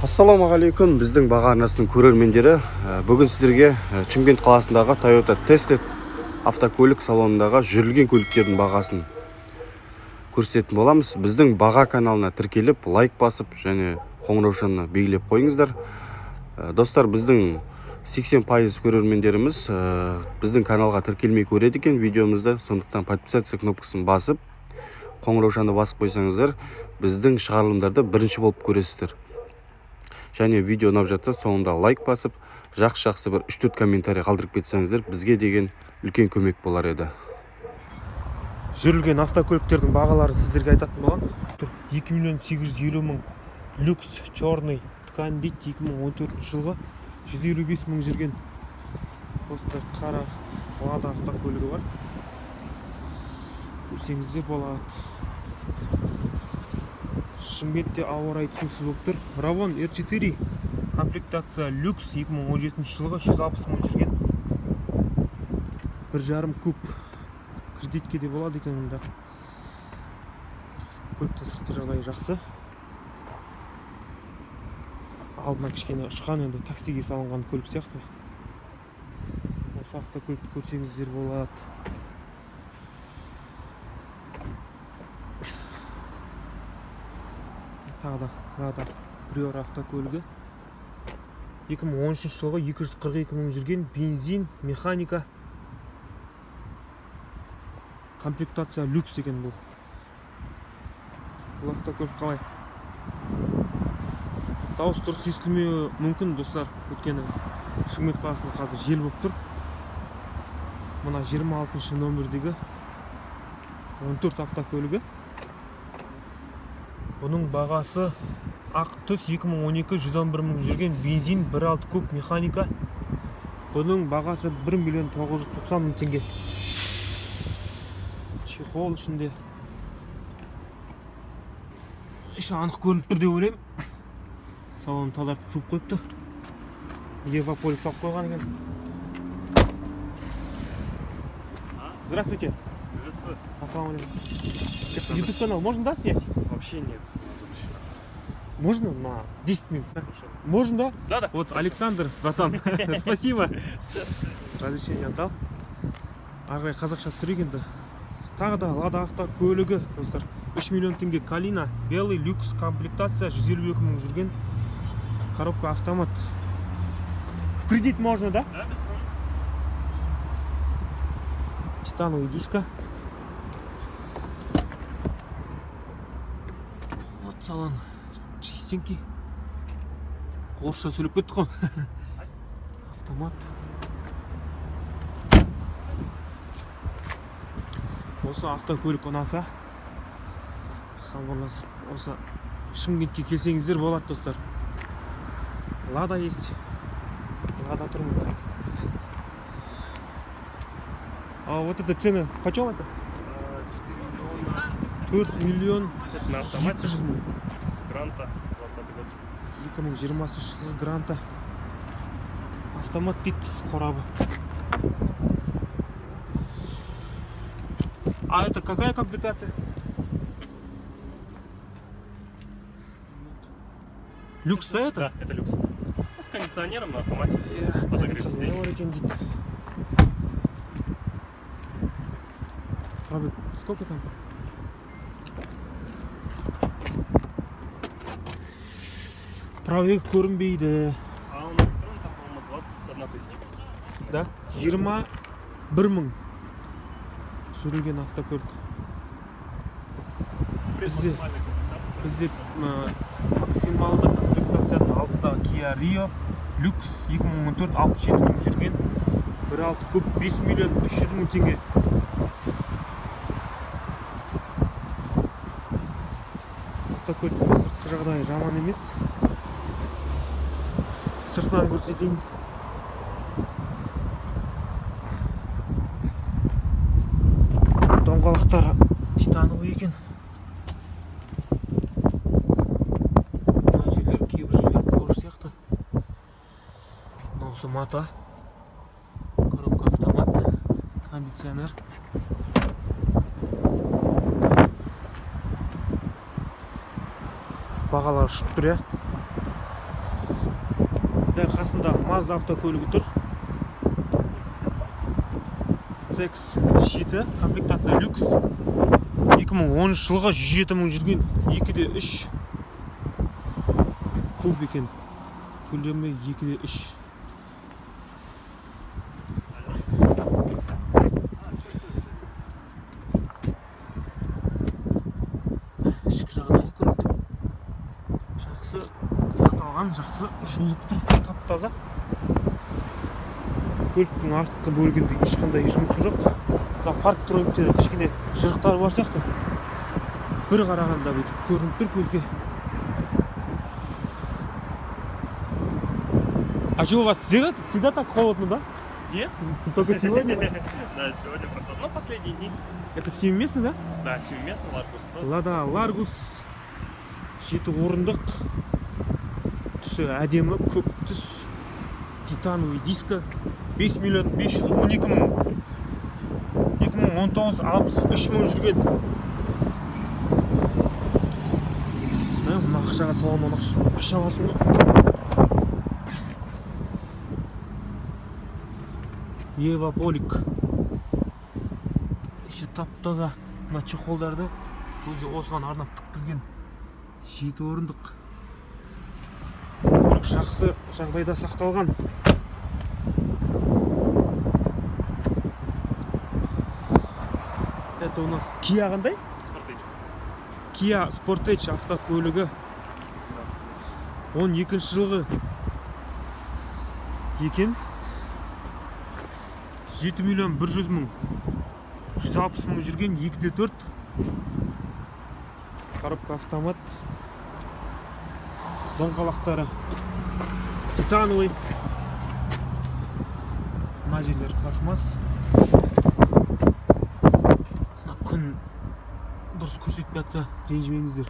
Ассалаумағалейкум, біздің Баға арнасының көрермендері. Бүгін сіздерге Шымкент қаласындағы Toyota Tested автокөлік салонындағы жүрілген көліктердің бағасын көрсететін боламыз. Біздің Баға каналына тіркеліп, лайк басып және қоңыраушаны белгілеп қойыңыздар. Достар, біздің 80% көрермендеріміз біздің каналға тіркелмей көреді екен видеомызды. Сондықтан подписаться кнопкасын басып, қоңыраушаны басып қойсаңыздар, біздің шығарылымдарды бірінші болып көресіздер. Және видео ұнап жатса, соңында лайк басып, жақсы жақсы бір 3-4 комментарий қалдырып кетсеңіздер, бізге деген үлкен көмек болар еді. Жүрілген автокөліктердің бағаларын сіздерге айтатын боламын. Тұр 2 миллион 850 мың, люкс, черный ткань дейді, 2014 жылғы, 155 мың жүрген осындай қара Лада автокөлігі бар, көрсеңіздер болады. Шымкентте ауа райы түсініксіз болып тұр. Равон R4, комплектация люкс, 2017 жылғы, 160 мың жүрген, 1,5 куб, кредитке де болады екен мұнда. Көліктің сыртқы жағдайы жақсы, алдынан кішкене ұшқан, енді таксиге салынған көлік сияқты. Осы автокөлікті көрсеңіздер болады. Тағы да Лада Приора автокөлігі, 2013 жылғы, 242 мың жүрген, бензин, механика, комплектация люкс екен. Бұл автокөлік қалай? Дауыс дұрыс естілмеуі мүмкін, достар, өйткені Шымкент қаласында қазір жел болып тұр. Мына 26 нөмірдегі 14 автокөлігі, бұның бағасы ақ түс, 2012, 111 мың жүрген, бензин, 1,6 куб, механика. Бұның бағасы 1 миллион 990 мың теңге. Чехол ішінде, іші анық көрініп тұр деп ойлаймын. Салонын тазартып, жуып қойыпты, евополик салып қойған екен. Здравствуйте. Приветствую. Ассалаумағалейкум. Ютуб канал можно, да, снять? Вообще нет, у нас запрещено. Можно на 10 минут? Хорошо. Можно, да? Да-да. Вот Александр, братан, спасибо, разрешение дал. Ары қарай қазақша түсірейік енді. Тағы да Лада автокөлігі, достар, 3 миллион теңге, Калина белый, люкс комплектация, 152 мың жүрген, коробка автомат. В кредит можно, да? Да, без проблем. Титановый диска. Вот салон чистенький. Орысша сөйлеп кеттік қой. Автомат. Осы автокөлік ұнаса, хабарласып, осы Шымкентке келсеңіздер болады, достар. Лада есть, Лада тұр мында. А вот это цены почем это? 4 4 миллион На автомате. 200 мың. Гранта, 20 год. 2020 жылғы Гранта, автомат дейді қорабы. А это какая комплектация? Люкс, да, это? Да, это люкс. Ну, с кондиционером на автомате. Иә, Подогрев кондиционер сидений. Бар екен дейді. Пробег сколько там? Пробег көрінбейді. А он электронный, там, по-моему, 21 тысяча. Да, 21 мың жүрілген автокөлік. Предмаксимальная комплектация. Бізде максималды комплектацияның алдындағы Kia Rio люкс, 2014, 67 мың жүрген, 1,6 куб, 5 миллион 300 мың теңге. Автокөліктің сыртқы жағдайы жаман емес. Сыртынан көрсетейін. Доңғалақтары титановый екен. Мына жерлер, кейбір жерлер кожа сияқты. Мынаусы мата. Коробка автомат, кондиционер. Бағалар ұшып тұр, иә. Дәл қасында Mazda автокөлігі тұр. CX-7, комплектация люкс. 2010 жылғы, 107 мың жүрген, 2-де 3 куб екен. Көлемі 2-де 3. Ішкі жағдайы көліктің жақсы сақталған, жақсы жуылып тұр, тап таза. Көліктің артқы бөлігінде ешқандай жұмысы жоқ. Мына парктрониктері кішкене жырықтары бар сияқты, бір қарағанда бүйтіп көрініп тұр көзге. А что, у вас всегда, всегда так холодно, да? Нет? Только сегодня? Да, сегодня прохладно. Ну, последние дни. Это семиместный, да? Да, семиместный Ларгус просто. Лада Ларгус, жеті орындық, түсі әдемі, көк түс, титановый диска, 5 миллион 512 мың, 2019, 63 мың жүрген. Мына ақшаға салған ақша аласың ғой. Ева Полик, іші тап таза. Мына чехолдарды өзі осыған арнап тіккізген. Жеті орындық көлік жақсы жағдайда сақталған. Это у нас Kia қандай? Sportage. Kia Sportage автокөлігі, 12 жылғы екен, 7 миллион 100 мың, 160 мың жүрген, 2-де 4, коробка автомат, доңғалақтары титановый, мына жерлері пластмасс. Мына күн дұрыс көрсетпей жатса, ренжімеңіздер,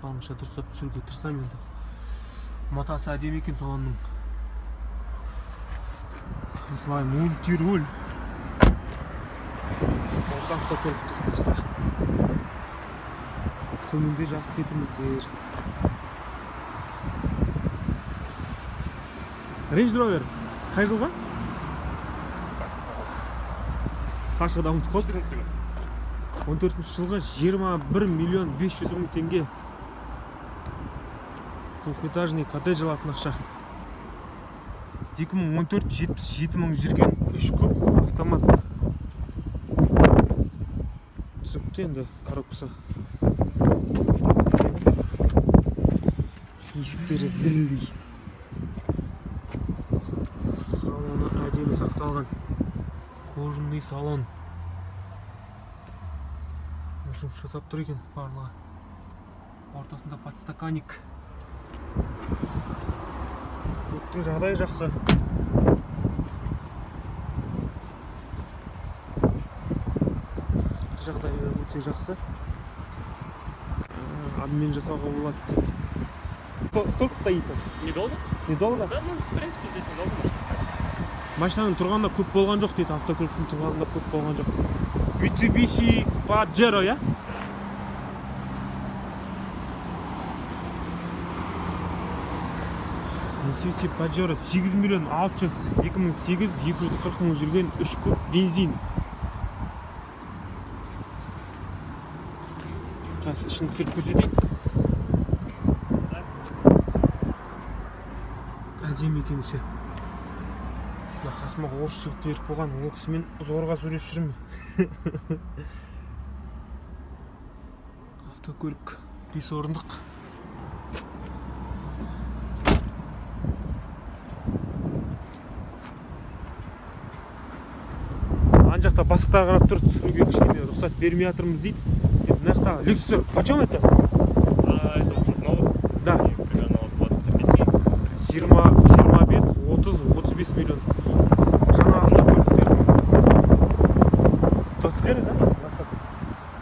барынша дұрыстап түсіруге тырысамын. Енді матасы әдемі екен салонның. Осылай мультируль. Осы автокөлік қызықтырса, төменде жазып кетіңіздер. Range Rover қай жылғы? Саша да ұмытып қалды. 14 год. 14 жылғы, 21 миллион 500 мың теңге. Двухэтажный коттедж алатын ақша. 2014, 77 мың жүрген, үш куб, автомат. Түсінікті енді, коробкасы автомат. Есіктері зілдей. Салоны әдемі сақталған, кожаный салон, жұмыс жасап тұр екен барлығы. Ортасында подстаканник. Көліктің жағдайы жақсы. Сыртқы жағдайы өте жақсы. Обмен жасауға болады дейді. Сколько стоит он? Недолго? Недолго? Да, ну, в принципе, здесь недолго машина стоит. Машинаның тұрғанына көп болған жоқ дейді, автокөліктің тұрғанына көп болған жоқ. Mitsubishi Pajero, иә? Mitsubishi Pajero, 8 миллион 600, 2008, 240 мың жүрген, 3 куб, бензин. Қазір ішін түсіріп көрсетейін. Да. Әдемі екен іші. Мына қасыма орыс жігіт беріп қойған, ол кісімен зорға сөйлесіп жүрмін. Автокөлік бес орындық. Ана жақта бастықтар қарап тұр, түсіруге кішкене рұқсат бермей жатырмыз дейді. Енді мына жақта Люксер почем это? А, это уже новых. Да. И примерно от 25. 30. 20, 25, 30, 35 миллион. Жаңа автокөліктердің 21, да? 20.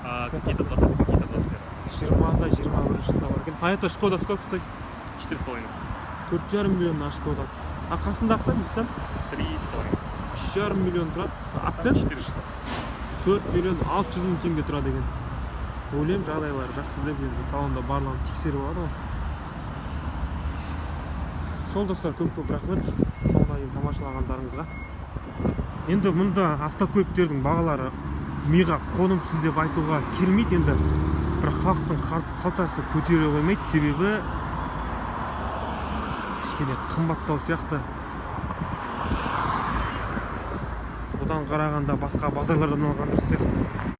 А, какие-то 20, какие-то 21. 20-да, 21 жылда бар екен. А это Шкода сколько стоит? 4,5. 4,5 миллион мына Шкода. А қасындағысы, Ниссан? 3,5. 3,5 миллион тұрады. Акцент? 4 600. 4 миллион 600 мың теңге тұрады екен. Ойлаймын, жағдайлары жақсы деп. Енді салонда барлығын тексеріп алады ғой. Сол, достар, көп көп рахмет соңына дейін тамашалағандарыңызға. Енді мұнда автокөліктердің бағалары миға қонымсыз деп айтуға келмейді енді, бірақ халықтың қалтасы көтере қоймайды, себебі кішкене қымбаттау сияқты. Одан қарағанда басқа базарлардан алған дұрыс сияқты.